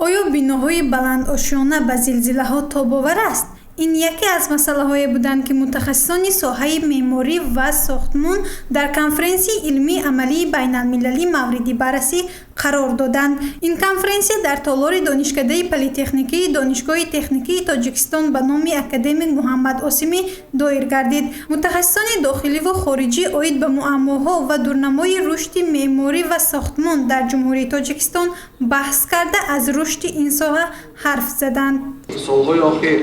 Оё биноҳои баландошёна ба зилзилаҳо тобовар аст? Ин яке аз масъалаҳое буданд, ки мутахассисони соҳаи меъморӣ ва сохтмон дар конференсияи илмии амалии байналмилалӣ мавриди баррасӣ қарор доданд. Ин конференсия дар толори Донишкадаи политехникии Донишгоҳи техникии Тоҷикистон ба номи академик Муҳаммад Осимӣ доир гардид. Мутахассисони дохиливу хориҷӣ оид ба муаммоҳо ва дурнамои рушди меъморӣ ва сохтмон дар Ҷумҳурии Тоҷикистон баҳс карда, аз рушди ин соҳа ҳарф заданд. Солҳои охир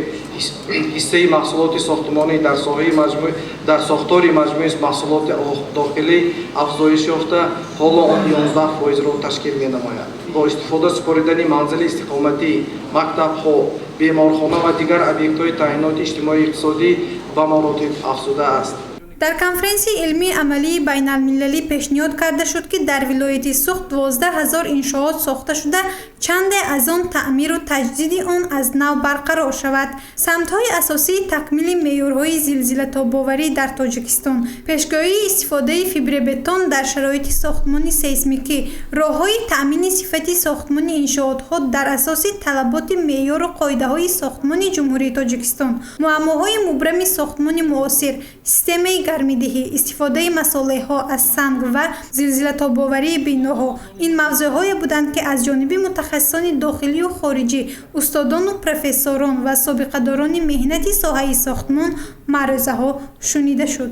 ҳиссаи маҳсулоти сохтмонӣ дар соҳаи маҷмӯи дар сохтори маҷмӯи маҳсулоти дохилӣ афзоиш ёфта, ҳоло он 11 фоизро ташкил менамояд. Бо истифода супоридани манзили истиқоматӣ, мактабҳо, беморхона ва дигар объектҳои таъиноти иҷтимоию иқтисодӣ ба маротиб афзудааст. Дар конференсияи илмии амалии байналмилалӣ пешниҳод карда шуд, ки дар вилояти Суғд 12 000 иншоот сохта шуда, чанде аз он таъмиру таҷдиди он аз нав барқарор шавад. Самтҳои асосии такмили меъёрҳои зилзилатобоварӣ дар Тоҷикистон, пешгӯии истифодаи фибробетон дар шароити сохтмони сейсмикӣ, роҳҳои таъмини сифати сохтмони иншоотҳо дар асоси талаботи меъёру қоидаҳои сохтмони Ҷумҳурии Тоҷикистон, муаммоҳои мубрами сохтмони муосир, системаи гармидиҳӣ, истифодаи масолеҳҳо аз санг ва зилзилатобоварии биноҳо — ин мавзӯъҳое буданд, ки аз ҷониби мутахассисони дохилию хориҷӣ, устодону профессорон ва собиқадорони меҳнати соҳаи сохтмон маърӯзаҳо шунида шуд.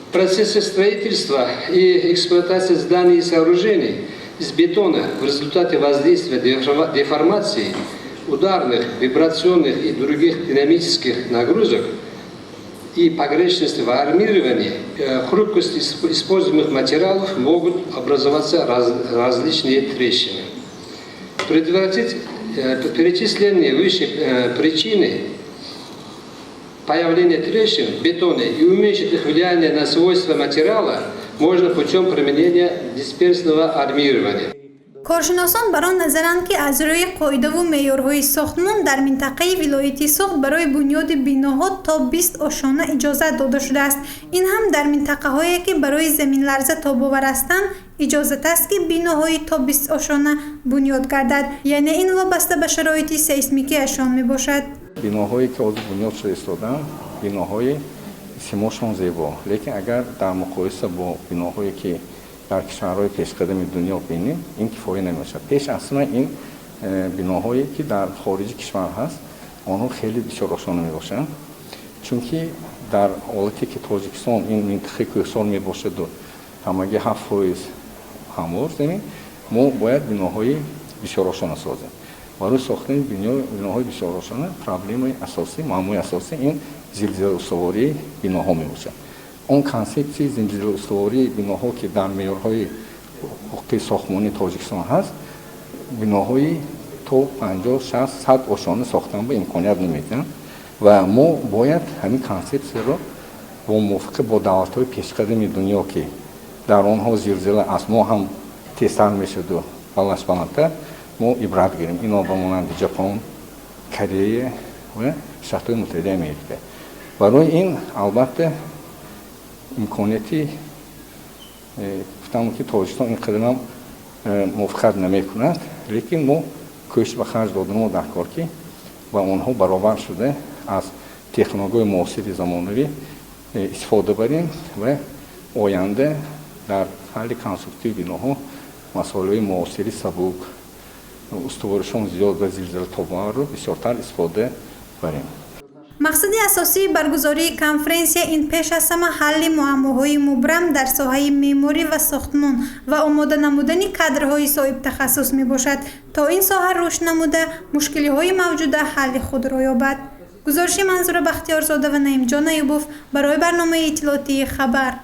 В процессе строительства и эксплуатации зданий и сооружений из бетона в результате воздействия деформации, ударных, вибрационных и других динамических нагрузок и погрешности в армировании, хрупкости используемых материалов могут образоваться различные трещины. Предотвратить перечисленные выше причины появления трещин в бетоне и уменьшить их влияние на свойства материала можно путем применения дисперсного армирования. Коршиносон бар он назаранд, ки аз рӯи қоидаву меъёрҳои сохтмон дар минтақаи вилояти Суғд барои бунёди биноҳо то 20 ошёна иҷозат дода шудааст. Ин ҳам дар минтақаҳое, ки барои заминларза тобовар ҳастанд, иҷозат аст, ки биноҳои то 20 ошёна бунёд гардад, яъне ин вобаста ба шароити сейсмикиашон мебошад. Биноҳое, ки ҳозир бунёд шуда истодаанд, биноҳои симошон зебо, лекин агар дар муқоиса бо биноҳое, ки дар кишварҳои пешқадами дунё бинем, ин кифоя намешавад. Пеш аз ҳама ин биноҳое, ки дар хориҷи кишвар ҳаст, онҳо хеле бисёр ошёна мебошанд, чунки дар ҳолате, ки Тоҷикистон ин минтақаи кӯҳсор мебошаду ҳамагӣ 7% ҳамвор замин, мо бояд биноҳои бисёрошёна созем. Барои сохтани биноҳои бисёрошёна проблемаи асосӣ, муаммои асосӣ ин зилзилаустувории биноҳо мебошад. Он консепсияи зилзилаустувории биноҳо, ки дар меъёрҳои ҳуқуқии сохтмонии Тоҷикистон ҳаст, биноҳои то 50, 60, 100 ошёна сохтан ба имконият намедиҳанд ва мо бояд ҳамин консепсияро бо мувофиқа бо давлатҳои пешқадами дунё, ки дар онҳо зилзила аз мо ҳам тезтар мешуду балаш баландтар, мо ибрат гирем. Ино ба монанди Ҷапон, Корея ва Штатҳои Муттаҳидаи Америка. Барои ин, албатта, имконияти гуфтам, ки Тоҷикистон ин қадарам мувофиқат намекунад, лекин мо кӯшиш ба харҷ додамо дар кор, ки ба онҳо баробар шуда, аз технологияи муосири замонавӣ истифода барем ва оянда дар ҳалли конструктиви биноҳо масолеҳои муосири сабук, устуворишон зиёд ва зилзилатобоварро бисёртар истифода барем. Мақсади асосии баргузории конференсия ин пеш аз ҳама ҳалли муаммоҳои мубрам дар соҳаи меъморӣ ва сохтмон ва омода намудани кадрҳои соҳибтахассус мебошад, то ин соҳа рушд намуда, мушкилиҳои мавҷуда ҳалли худро ёбад. Гузориши Манзура Бахтиёрзода ва Наимҷон Аюбов барои барномаи иттилоотии «Хабар».